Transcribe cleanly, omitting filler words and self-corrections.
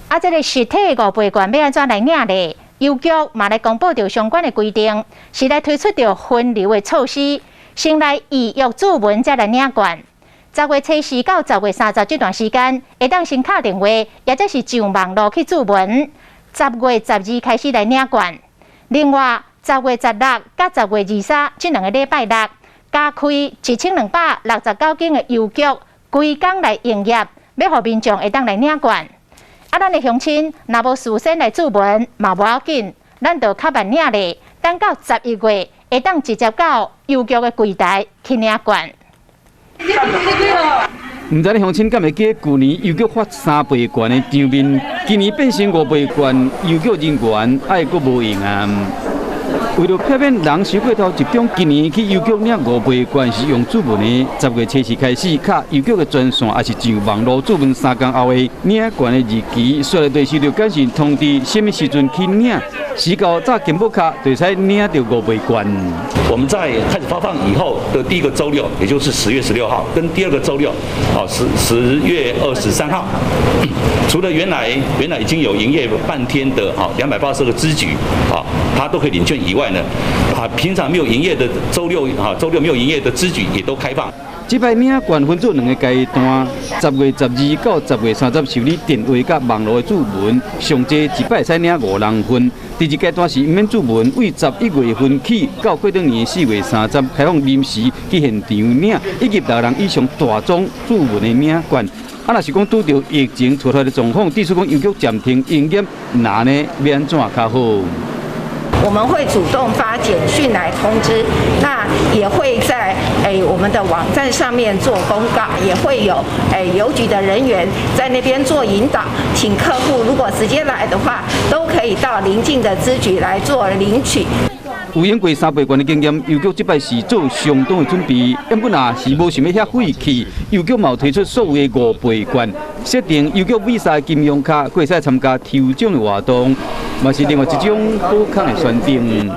啊，這个實體五倍券欲按怎來領咧？郵局嘛來公布著相關的規定，是來推出著分流的措施，先來預約註文才來領券。10月初四到10月30這段時間，會當先敲電話，抑者是上網路去註文。10月12開始來領券。另外，10月16佮10月23這兩个禮拜六，加開1269間的郵局，規工來營業，欲予民眾會當來領券。啊，咱的鄉親若無事先來註文嘛無要緊，咱就較慢領咧，等到11月會當直接到郵局的櫃台去領券。毋知你鄉親敢會記舊年郵局發三倍券的場面，今年變成五倍券，郵局人員愛閣無閒啊。為著避免人傷過頭集中，今年去郵局領五倍券是用註文的。10月初四開始，敲郵局的專線，抑是上網路註文三工後的領券的日期，煞來就收著簡訊通知，啥物時陣去領，時到早健保卡就會使領著五倍券。我們在開始發放以後的第一個週六，也就是10月16號，跟第二個週六，哦10月23號，除了原來已經有營業半天的啊282個支局啊，它都可以領券以外呢，啊平常沒有營業的週六啊週六沒有營業的支局也都開放。這擺領券分做兩个階段，10月12到10月30受理電話佮網路的註文，上濟一擺會使領五人份。第二階段是毋免註文，對11月份起到過轉年4月30開放臨時去現場領，以及六人以上大宗註文的領券。啊，若是講拄著疫情突發的狀況，致使講郵局暫停營業，那呢欲按怎較好？我們會主動發簡訊來通知，那也會在我們的網站上面做公告，也會有郵局的人員在那邊做引導，請客戶如果直接來的話，都可以到鄰近的支局來做領取。有用過三倍券的經驗，郵局這擺是做相當的準備。毋過若是無想欲遐費氣，郵局嘛有推出所謂的五倍券，設定郵局 Visa 金融卡，閣會使參加抽獎的活動，嘛是另外一種好康的選擇。